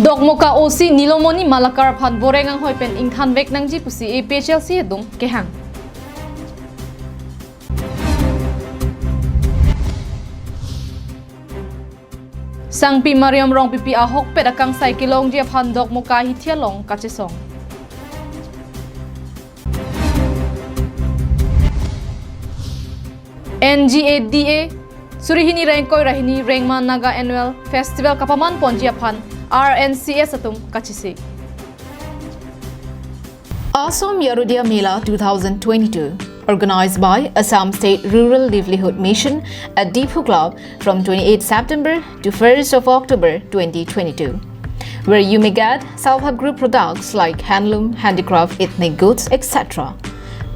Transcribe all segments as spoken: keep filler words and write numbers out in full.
Dokmoka O C Nilomoni Malakar aphan voreng anghoi pen ingthanvek nangji pusi A P H L C atum kehang. Sangpi Mariam Rongpipi ahokpet akangsai kelongji aphan Dokmoka Hithi along kachesong. N G A D A, suri hini ra ingkoi ra hini Rengma Naga Annual Festival kapaman ponji aphan R N C S atum kachisi. Assam Yarodia Mela two thousand twenty-two, organized by Assam State Rural Livelihood Mission at Diphu Club from twenty-eighth September to first of October twenty twenty-two, where you may get self-help group products like handloom, handicraft, ethnic goods, et cetera.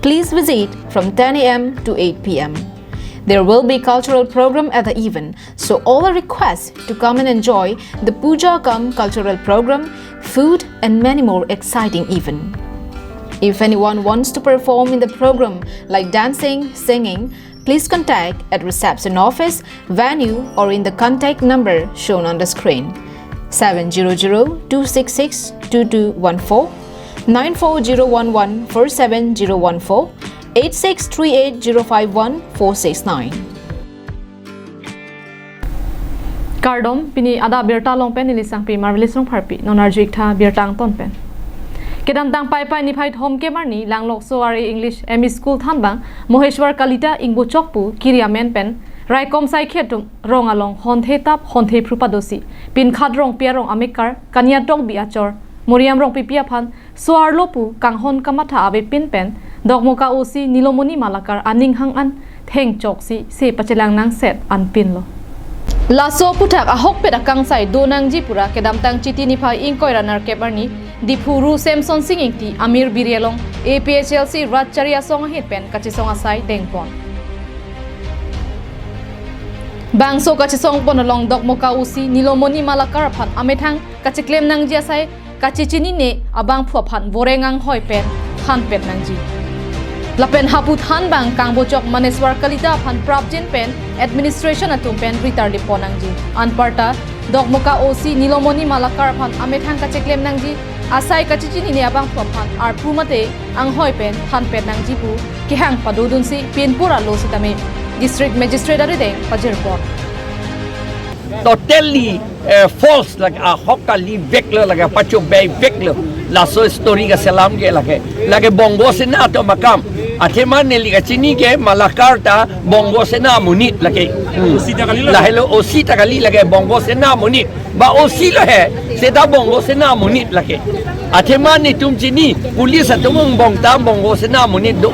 Please visit from ten A M to eight P M. There will be cultural program at the event, so all are request to come and enjoy the puja cum cultural program, food, and many more exciting event. If anyone wants to perform in the program like dancing, singing, please contact at reception office, venue, or in the contact number shown on the screen, seven zero zero two six six two two one four, nine four zero one one four seven zero one four, eight six three eight zero five one four six nine. Kardom, pini adap birta along pen neli Sangpi Marvelous Rongpharpi, non arju-ik tha birta angton pen. Kedamtang Paipai niphai thomkep arni Langlokso R A English M E School thanbang Moheshwar Kalita Ingbochok pu kiri amen pen raikom saikhi atum rong along honthe tap honthe phru padosi, Pinkhat Rongpi arong amekar Kania Tokbi achor Mariam Rongpipi aphan so-arlo pu kanghon kamatha avepin pen Dokmoka O C Nilomoni Malakar aning hang an thengchoksi se pachelang nangset anpinlo. Laso aphuthak ahokpet akangsai do nangji pura kedamtang Chiti niphai ingkoi ra nerkep arni Diphu Ru Semsonsing Ingti Amir Biri along A P H L C Ratchari asong ahin pen kachesong asai dengpon. Bangso kachesongpon along Dokmoka O C Nilomoni Malakar aphan amethang kacheklem nangji asai kachechinine abangphu aphan voreng anghoi pen thanpet nangji. Lapen hapu thanbang kangbochok Maneswar Kalita aphan prapjin pen administration atum pen ritarlip pon nangji. Anparta Dokmoka O C Nilomoni Malakar aphan amethang kacheklem nangji asai kachechinine abangphu aphan arpu mate anghoi pen thanpet nangji pu kehang padodunsi pinpur arlo sitame District Magistrate arideng pajirpon. Totally eh, false lake, ahok kaliveklo lake, pachobei veklo. Laso story kaselam ke lake. Lake Bongo Sena atum akam. Athema neli kachini ke Malakar ta Bongo Sena amonit lake. Hmm. Lahelo O C ta kali lake, Bongo Sena amonit. Ba O C lo he, seta Bongo Sena amonit lake. Athema netum chini, police atum angbong ta Bongo Sena amonit do.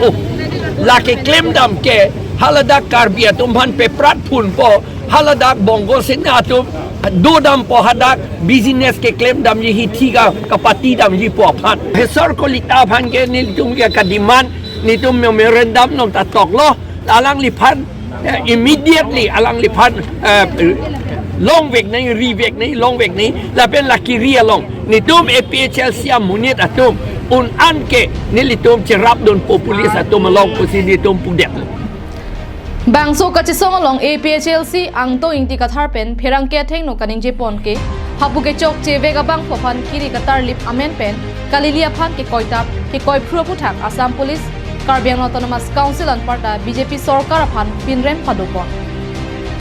Lake klemdam ke, haladak Karbi atum aphan peprat phunpo, haladak Bongo Sena atum dodampo, hadak business keklemdamji, hithi ka kapatidamji pu aphan. Professor Kalita aphan ke nelitum ke kademand, netum memorandum nong ta toklo, alangliphan eh, immediately alangliphan eh, longvek nangji, rivek nangji, longvek nangji, lapen la kiri along netum A P H L C amonit atum un-an ke nelitum cherapdunpo police atum along pusi netum pudetlo. Bangso kachesong along A P H L C Angto Ingti Kathar pen pherangke athengno kaningjepon ke, hapu kechokche vek abangphu aphan kiri katarlip amen pen kalili aphan kekoitap kekoiphru aphuthak Assam Police, Karbi Anglong Autonomous Council anparta B J P sorkar aphan pinrem padopon.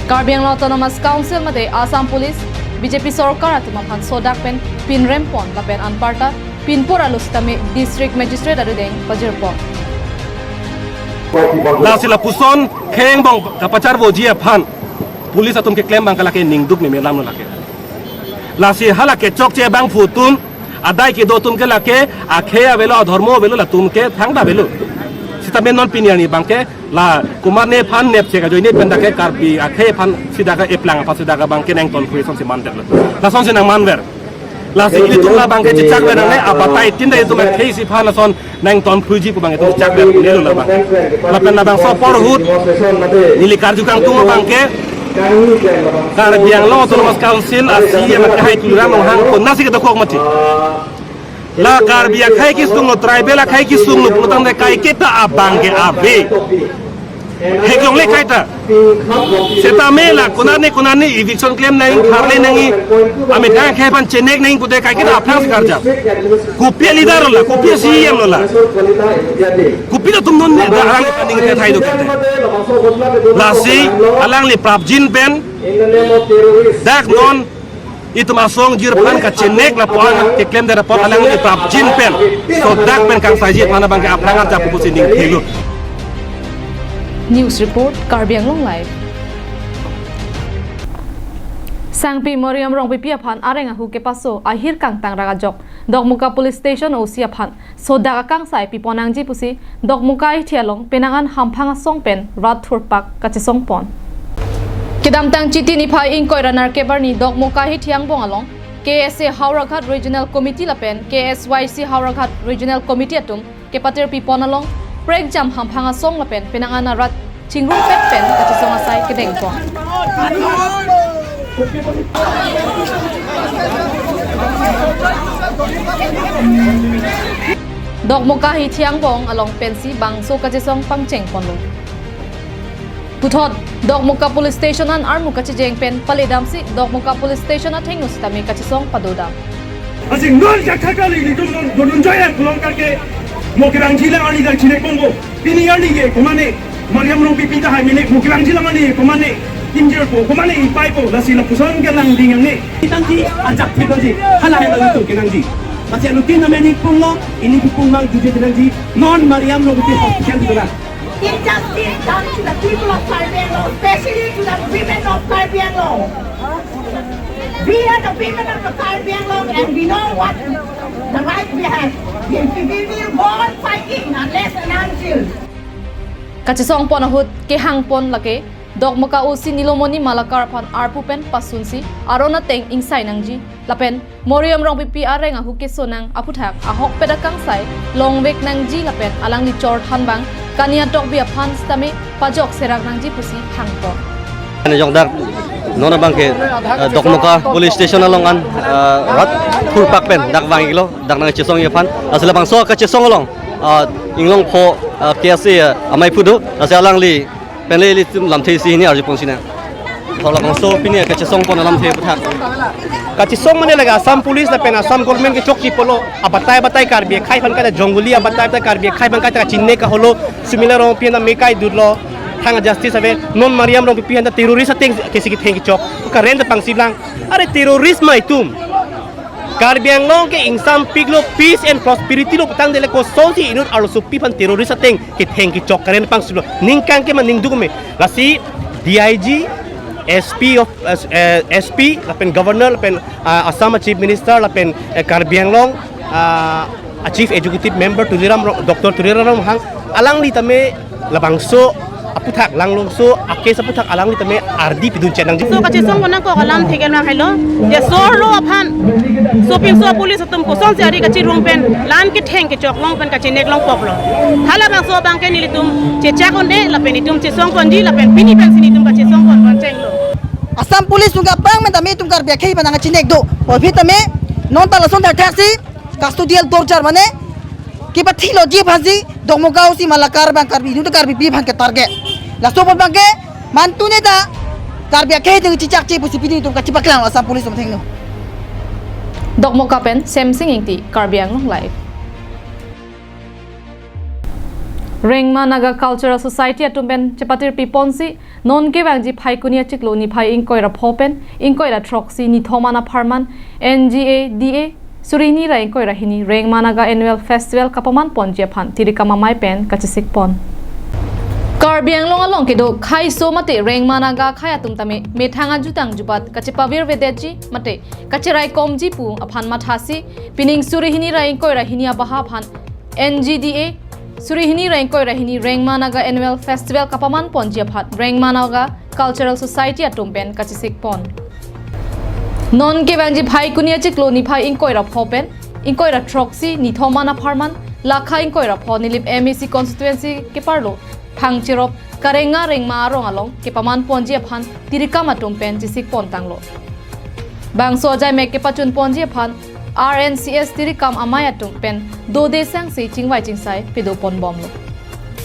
Karbi Anglong Autonomous Council mate Assam Police, B J P sorkar atum aphan sodak pen pinrem pon lapen anparta pinpur arlo sitame District Magistrate arideng pajirpon. Lasi lapuson khei angbong kapacharvoji aphan police atum keklem abang ke lake ningduk meme alamlo lake. Lasi hala kechokche abangphu atum, adai kedo atum ke lake akhei avelo, adhormo avelo, latum ke thangta avelo. Sitame non pini arni abang ke la komatne aphan nepche kajoine pen dak ke Karbi akhei aphan seta ke eplang aphan seta ke abang ke nangtonphui asonsi mandetlo. Lasonsi nangmanver. Lasi ilitum labang ke chechakver nangne, abatai tin dai itum akhei isi aphan lason nangtonphuiji pu abang itum chechakver nelo labang. Lapen labangso apor ahut neli karju kangtung abang ke Karbi Anglong Autonomous Council a C E M akehai Tuliram Ronghang konatsi kedokok mati. La Karbi akhei kesung lo, tribal akhei kesung lo pulotangte kaiketa abang ke ave. Heklongle kaita. Setame la konane konane eviction klem nangji, tharle nangji, amethang akhei aphan chenek nangji pute kaiketa aphrang si karjap. Kopi a-leader lo la, kopi a-C E M lo la. Kopi latum non ne da arang aning kethai do kete. Lasi alangli prapjin pen dak non itum asong jirpan kachenek lapu-an keklemdet apot alangli prapjin pen sodak pen kangsaiji aphan abangke aphrang arjap pusi ning thelo. News report, Karbi Anglong Live. Sangpi Mariam Rongpipi aphan areng ahu kepaso ahir kangtang ragajok Dokmoka Police Station O C aphan sodak akangsai pipon nangji pusi Dokmoka hithi along penang an hamphang asong pen rat thurpak kachesongpon. Kedamtang Chiti niphai ingkoi ra nerkep arni Dokmoka hithi angbong along K S A Howraghat Regional Committee lapen K S Y C Howraghat Regional Committee atum kepatir pipon along prekjam hamphang asong lapen penang an arat chingrumpet pen kachesong asai kedengpon. Dokmoka hithi angbong along pensi bangso kachesong pangchengponlo. Puthot Dokmoka Police Station an armu kachijeng pen paledamsi Dokmoka Police Station athengno sitame kachesong padodam. Asing non jakha kali nelitum non donun joya kulong kake mo kerang jilang ani dak chine konggo. Pini arni ke komane Mariam Rongpipi tahai mene mo kerang jilang ani komane injure po komane ipai po lasi lapuson kelang ding ang ne. Kitang ji ajak thik ji hala hai lalu tu kenang ji. Masih alutin nama ni punglo ini pung mang juje kenang ji non Mariam Rongpipi hospital di bela. Injustice done to the people of Karbi Anglong, especially to the women of Karbi Anglong. We are the women of the Karbi Anglong and we know what the right we have. We, we will go on fighting unless and until. Kachesongpon ahut kehangpon lake Dokmoka O C Nilomoni Malakar aphan arpu pen pasunsi aron ateng ingsai nangji lapen Mariam Rongpipi areng ahu kesonang aphuthak ahokpet akangsai longvek nangji lapen alangli chorthan bang kania tokbi aphan sitame pajok serak nangji pusi hangpon. Ane jok dak non abangke, eh, Dokmoka Police Station along an, eh, rat thurpak pen dak vang iklo dak nangchesongji aphan. Lasi labangso kachesong along, eh, inglong pho, eh, K S A, eh, amei phu do. Lasi alangli pen le ilitum lamthe isi hini arjupon sinang. Thor labangso pini kachesongpon alamthe aphuthak. Kachesong mane lake Assam Police lapen Assam Government kechokche pulo abatai batai Karbi akhei aphan kaita jongoli abatai batai Karbi akhei aphan kaita kachine kaholo sumila Rongpipi na mekai dutlo thang justice ave non Mariam Rongpipi aphan ta terrorist ateng kesi ketheng kechok karen ta pangsiblang. Are terrorist ma itum. Karbi Anglong ke ingsampiklo peace and prosperity lo putangdele kosonsi inut arlosopi aphan terrorist ateng ketheng kechok karen pangsiblo. Ningkang ke ma ningduk me. Lasi D I G, S P of, eh, eh, S P, lapen Governor, lapen, ah, Assam Chief Minister, lapen, eh, Karbi Anglong, ah, a Chief Executive Member Tuliram Ro-, Doctor Tuliram Ronghang, alangli tame labangso aphuthak, langlongso a-case aphuthak alangli tame ardi pidun chenang. So kachesongpon nangkok alamthe ke nang helo. Je sorlo aphan. Sopinso police atum kosonsi ari kachirung pen lan ketheng kechok long pen kachinek long poklo. Halabangso abangke nelitum chechak un-e lapen itum chesongponji lapen pini pensi nelitum kachesongpon pon chenglo. Assam Police atum kapang men tame itum Karbi akhei aphan nangchinek do. Aphi tame non ta lason thakthak si custodial torture mane kepathilo ji aphansi Dokmoka O C Malakar bang Karbi inut Karbipi aphan ke target. Laso apot abangke mantune ta Karbi akhei atum chichakche pusi pini itum kachipaklang Assam Police atum athengno. Dokmoka pen Semsing Ingti, Karbi Anglong Live. Rengma Naga Cultural Society atum pen chepatir piponsi non kevangji Phaikuni achiklo niphai ingkoi ra pho pen ingkoi ra throksi nithom an apharman N G A D A suri hini ra ingkoi ra hini Rengma Naga Annual Festival kapaman ponji aphan tirikam amei pen kachesikpon. Karbi Anglong along kedo khaiso mate Rengma Naga akhei atum tame methang ajutang jubat kachepavirvedetji mate kacheraikomji pu aphan mathasi pining suri hini ra ingkoi ra hini abaha aphan N G D A suri hini ra ingkoi ra hini Rengma Naga Annual Festival kapaman ponji aphan Rengma Naga Cultural Society atum pen kachesikpon. Non kevangji Phaikuni achiklo niphai ingkoi ra pho pen ingkoi ra throksi nithom an apharman lakha ingkoi ra pho Nilip M A C constituency keparlo Phangcherop Karenga Rengma arong along kepaman ponji aphan tirikam atum pen chesikpon tanglo. Bangso ajaimek kepachun ponji aphan R N C S tirikam amei atum pen dode sangsi chingvai chingsai pedopon bomlo.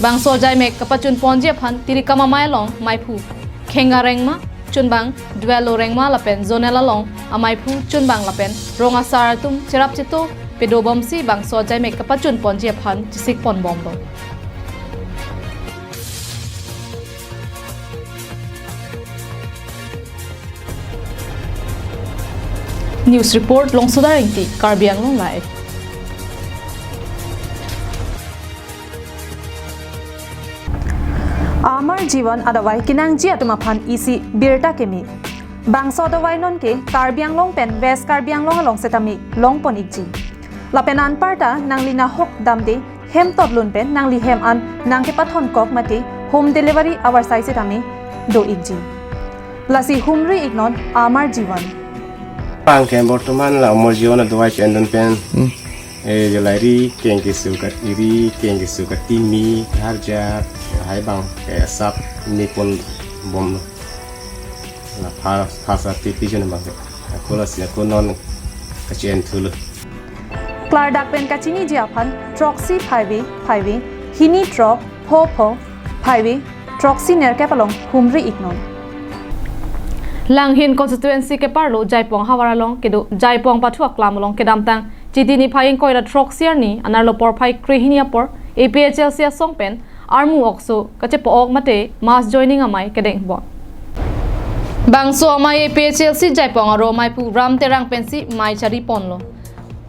Bangso ajaimek kapachun ponji aphan Tirikam Amei along maiphu Khenga Rengma, chunbang Dwelo Rengma lapen zonal along amaiphu chunbang lapen rong asar atum cherap cheto pedobomsi bangso ajaimek kapachun ponji aphan chesik ponbomlo. News report, Longsodar Ingti, Karbi Anglong Live. Amar Jiwan adavai kenangji atum aphan isi birta keme. Bangso adavai nonke Karbi Anglong pen West Karbi Anglong along setame longpon ikji. Lapen anparta nangli nahok damde hem totlun pen nangli hem an nangkepathon kok mate home delivery avarsai setame do ikji. Lasi humri iknon Amar Jiwan. Bangke bortoman la Amar Jiwan adavai chendon pen. Hmm. Eh, jolai ri keng kesu kat iri, keng kesu kat timi, harjak, hai bang, ke sap ni pon bom. La pha, pha sa tipi jon bang. Ako lasi ako non kachen thulo. Klardak pen kachiniji aphan throksi phaive phaive, hini throk pho pho phaive throksi nerkep along humri iknon. Langhin constituency keparlo Jaipong havar along kedo Jaipong pathu aklam along kedamtang Chiti niphai ingkoi ra throksi arni anerlo porphai krehini apor A P H L C asong pen armu okso kachepa-ok mate mass joining amei kedeng bon. Bangso amei A P H L C Jaipong aro maiphu Ram Terang pensi mei chari ponlo.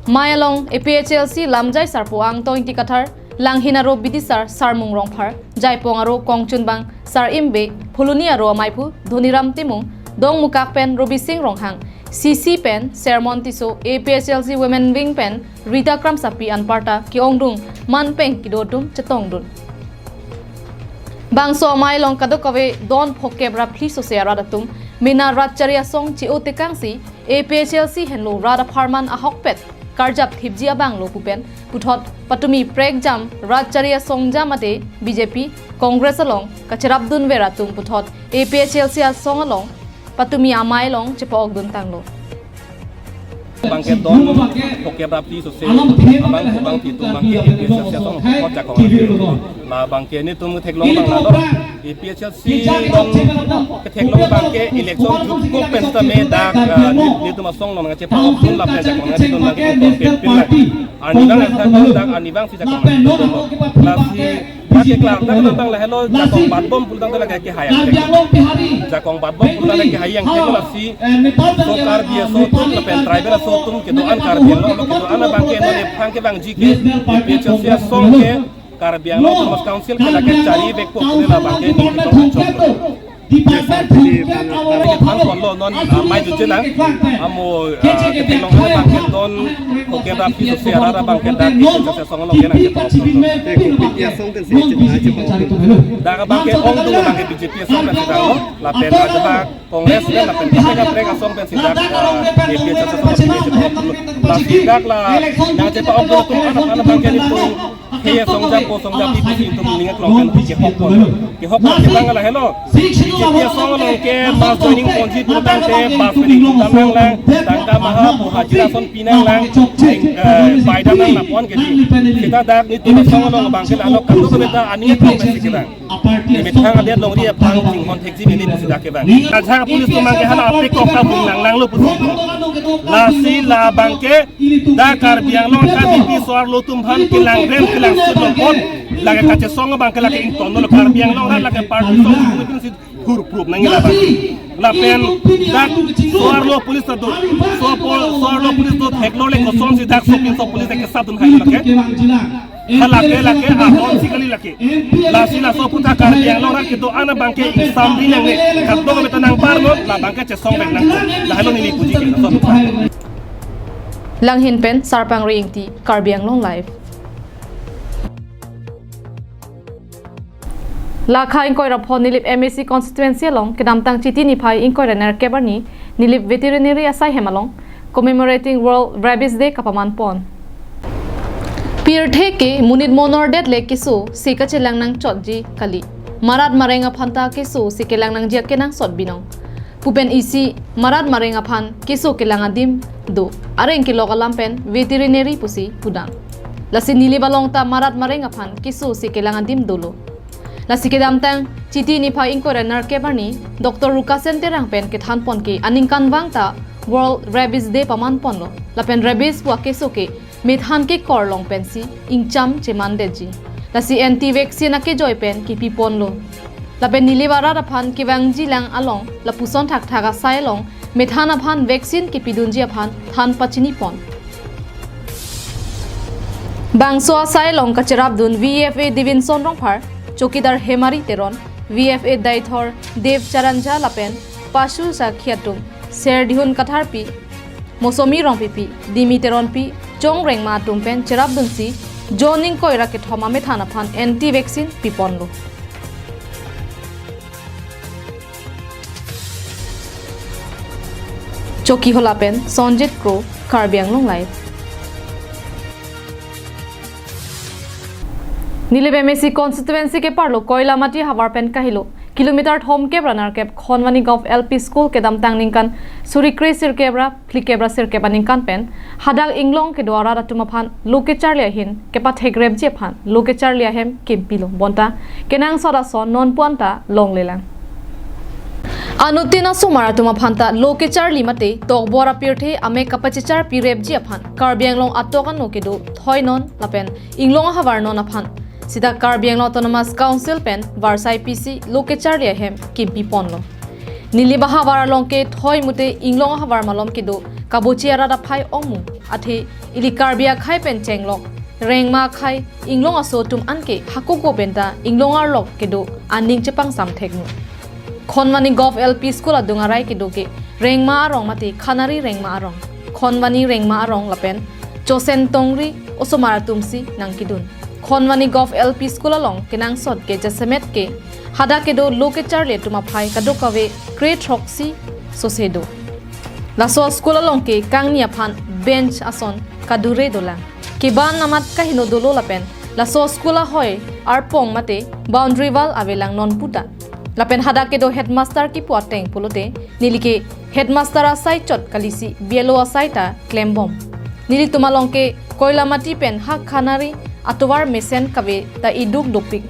Mei along A P H L C lamjai sarpo Angtong Ingti Kathar, Langhin aro bidisar Sarmung Rongphar, Jaipong aro kongchunbang Sar Imbe, Phuloni aro amaiphu Dhoniram Timung, Dongmukak pen Robising Ronghang, C C pen Sermon Tisso, A P H L C Women Wing pen Rita Kramsapi anparta ke-ongdung manpeng kedo atum chetongdun. Bangso amei along kadokave don phokep ra phli sose arat atum mena rat chari asong che-o tekangsi A P H L C henlo rat apharman ahokpet karjap thipji abang lo pu pen puthot patumi prekjam rat chari asong jam ate B J P, Congress along kacherapdunver atum puthot A P H L C asong along patumi amei along chepa-okdun tanglo. Bangke don phokep ra phli sose abang bangpi atum bangke A P H L C asong hot jakong. La bangke netum theklong abang la do. A P H L C along ketheklong abangke election jutkok pen setame dak, ah, ne, netum asong along chepa-okdun lapen jakong netum abangke campaign pin la. Arnivang asa dak arnivang si jakong. Lasi dak keklar dak abang lahelo jakong batbom pulotangte lake kehai. Jakong batbom pulotangte kehai angthek lasi so Karbi aso atum lapen tribal aso atum kedo-an Karbi Anglong kedo-an abangke non ephang kevangji ke A P H L C asong ke Karbi Anglong Autonomous Council ke lake chari vekpo pule labangke ningketong chok. Department thumkep awarok aphan thalo. Ponlo non, ah, mei jutje nang. Amo, ah, ketheklong abangke don phokep ra phli sose arat abangke dak A P H L C asong along kenangsot. Dak abangke ongdung abangke B J P asong pen si danglo. Lapen ajahak Congress pen lapen kaprek kaprek asong pen si dak, ah, A P H L C asong pen si dak. Lasi dak la nangchepa-okdun atum an an abangke netum he asong jam po asong jam pi pusi netum ning aklong pen kehok pon. Kehok pon abang lahelo. B J P asong along ke mass joining ponji pulotangte bus pen ingdam nanglang, tangka maha po hajira ason pi nanglang, eh, bai dam nang lapon ke di. Seta dak netum asong along abangke lahelo kadokave ta aning aklong pen si kedang. Methang adet longri aphang chinghon thekji mene pusi dak kevang. Ajahak police atum abangke hala apek kok ta bung nanglanglo pusi. Lasi labangke dak Karbi Anglong akademi so-arlo atum aphan kelang rem kelang sut lo pon. Lake kachesong abangke lake ingtonlo Karbi Anglong rat lake party song pun si hur prup nangji labang. Lapen dak so-arlo police ta do. So po, so-arlo police do theklole kosonsi dak sopinso police kesapdun hai lake. Halake lake ahon si kali lake. Lasi laso aputhak Karbi Anglong rat kedo-an abangke ingsamri nangne. Kadokave ta nangpar non labangke chesong vek nang. Lahelo neli puji ke laso aputhak. Langhin pen Sarpangri Ingti, Karbi Anglong Live. Lakha ingkoi ra pho Nilip M A C constituency along kedamtang Chiti niphai ingkoi ra nerkep arni Nilip veterinary asaihem along commemorating World Rabies Day kapaman pon. Pirthe ke monit mo nordet le keso si kachelang nangchotji kali. Marat mareng aphan ta keso si kelang nangji akenangsot binong pu pen isi marat mareng aphan keso kelang adim do. Areng kelok alam pen veterinary pusi pudam. Lasi Nilip along ta marat mareng aphan keso si kelang adim dolo. Lasi kedamtang Chiti niphai ingkoi ra nerkep arni Doctor Rukasen Terang pen kethanpon ke aningkanvang ta World Rabies Day pamanponlo. Lapen rabies pu akeso ke methan kekor along pensi ingcham chemandetji. Lasi anti vaccine akejoi pen kepiponlo. Lapen Nilip arat aphan kevangjilang along lapuson thakthak asai along methan aphan vaccine kepidunji aphan than pachinipon. Bangso asai along kacherapdun V F A Divinson Rongphar, Chowkidar Hemari Teron, V F A Daithor Dev Charan Jha lapen Pashu Sakhi atum, Serdihun Katharpi, Mosomi Rongpipi, Dimi Teronpi, Chong Rengma atum pen cherapdunsi, June ingkoi ra kethom amethan aphan anti vaccine piponlo. Chokihola pen Sonjit Kro, Karbi Anglong Live. Nilip M A C constituency keparlo Koilamati havar pen kahelo kilometer thomkep ra nerkep Khonvani Govt L P School kedamtang ningkan suri kre sirkep ra phlikep ra sirkep aningkan pen hadak inglong kedo arat atum aphan lo kecharli ahin kepathekrepji aphan lo kecharli ahem kimpilo. Bonta kenangsot ason nonpu anta longlelang. Anuttin asomar atum aphan ta lo kecharli mate tokbor apirthe amek kapachecharpirepji aphan Karbi Anglong atok ano kedo thoi non lapen inglong ahavar non aphan sita Karbi Anglong Autonomous Council pen varsai pisi lo kecharli ahem kimpiponlo. Nilip ahavar along ke thoi mute inglong ahavar malom kedo kabochi arat aphai ongmu, athe ili Karbi akhai pen chenglok Rengma akhai inglong aso atum anke hako ko penta inglong arlok kedo aning chepangsam thekmu. Khonvani Govt L P School adung arai kedo ke Rengma arong mate Khanari Rengma arong, Khonvani Rengma arong lapen Chosen Tongri osomar atumsi nangkedun. Khonvani Govt L P School along kenangsot ke jasemet ke hadak kedo lo kecharli atum aphai kadokave kre throksi sose do. Laso school along ke kangni aphan bench ason kadure dolang. Keban amat kaheno dolo lapen laso school ahoi arpong mate boundary wall avelang nonpu ta. Lapen hadak kedo headmaster kipu ateng pulote neli ke headmaster asai chot kalisi B L O asai ta klembom. Nelitum along ke Koilamati pen ha Khanari atovar mesen kave ta iduk dopik.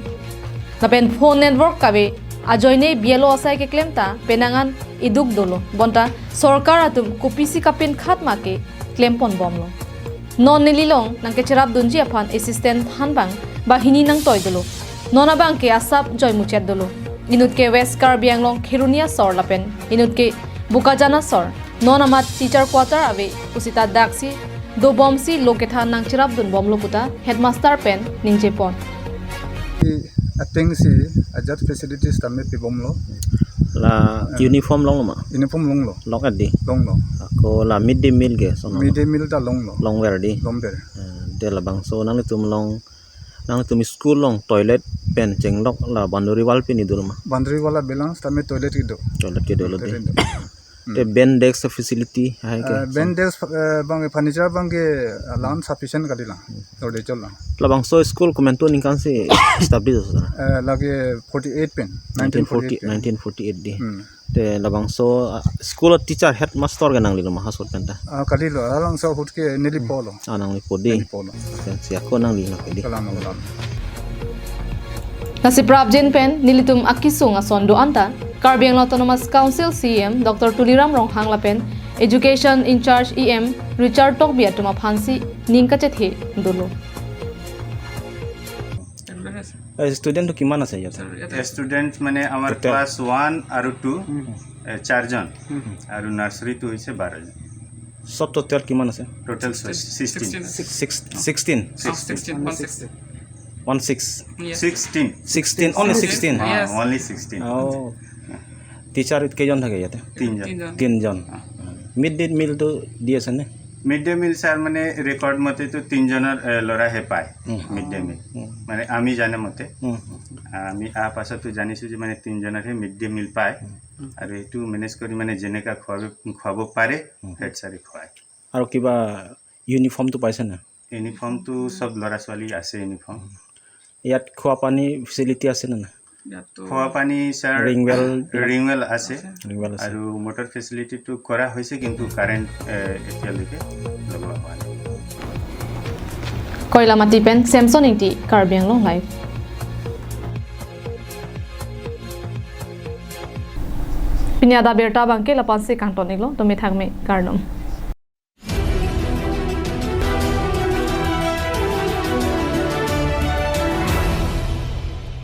Lapen phone network kave ajoine B L O asai keklem ta penang an iduk dolo. Bonta sorkar atum kopisi kapinkhat ma ke klemponbomlo. Non neli along nangkecherapdunji aphan assistant thanbang banghini nangtoi dolo. Non abang ke asap joimuchet dolo. Inut ke West Karbi Anglong Kheroni asor lapen inut ke Bokajan asor. Non amat teacher quarter ave pusita daksi dobomsi lo kethan nangcherapdunbomlo puta headmaster pen ningjepon. I ateng si ajat facilities tame pibomlo. La uniform longlo ma? Uniform longlo. Lok adi. Longlo. Ako la midday meal ke sono? Midday meal ta longlo. Longver di. Longver. Eh, de labangso nanglitum along, nanglitum school along toilet pen chenglok la boundary wall pen idur ma? Boundary wall avelang sitame toilet kedo. Toilet kedo lo di. Toilet kedo. Te bench desk facility hai ke? Eh, bench desk, eh, bang furniture bang ke, eh, lan sufficient kali lang. Torde chol lang. Labangso school komantu aningkan si establish aso? Eh, lake forty-eight pen, nineteen forty-eight pen. Nineteen forty-eight di. Hmm. Te labangso, ah, school teacher headmaster ke nanglilo ma ha school pen ta? Ah, kalilo, halabangso ahut ke neli polo. Ah, nanglipo di. Neli polo. Pen si ako nanglilo ke di. Kalang, kalang. Lasi prapjin pen nelitum akisung ason do-an ta Karbi Anglong Autonomous Council C E M Doctor Tuliram Ronghang lapen Education in-charge E M Richard Tokbi atum aphansi ning kachethe dolo. এ, ষ্টুডেণ্টটো কিমান আছে ইয়াত? Student মানে আমাৰ total? Class one আৰু two, এ, চাৰিজন, আৰু নাৰ্চাৰীটো হৈছে বাৰজন। সব টোটেল কিমান আছে? Total sixteen. Six-, sixteen. Six-, sixteen. Sixteen. One six. Sixteen. Sixteen, only sixteen? Yes. Only sixteen. অ। টিচাৰ কেইজন থাকে ইয়াতে? তিনিজন। তিনিজন। তিনিজন। অ। মিড ডে মিলটো দি আছেনে? মিড ডে মিল, ছাৰ, মানে ৰেকৰ্ড মতেতো তিনিজনৰ, এ, ল'ৰাহে পায় মিড ডে মিল। হুম। মানে আমি জানে মতে, হুম। আমি অহাৰ পাছতো জানিছোঁ যে মানে তিনিজনৰহে মিড ডে মিল পায়। হুম। আৰু সেইটো মেনেজ কৰি মানে যেনেকা খুৱাব, খুৱাব পাৰে, হুম। হেড ছাৰে খুৱায়। আৰু কিবা ইউনিফৰ্মটো পাইছে নাই? ইউনিফৰ্মটো চব ল'ৰা ছোৱালী আছে ইউনিফৰ্ম। ইয়াত খোৱা পানী ফেচিলিটি আছে নে নাই? ইয়াততো খোৱা পানী, sir, ring well? Ring well আছে। আছে। ৰিং ৱেল আছে। আৰু মটৰ ফেচিলিটিটো কৰা হৈছে, কিন্তু কাৰেণ্ট, এ, এতিয়ালৈকে লগোৱা হোৱা নাই। Koilamati pen Samson Ingti, Karbi Anglong Live. Pini adap abirta abangke la-ansi kangton iklo, tumi thakme kardom.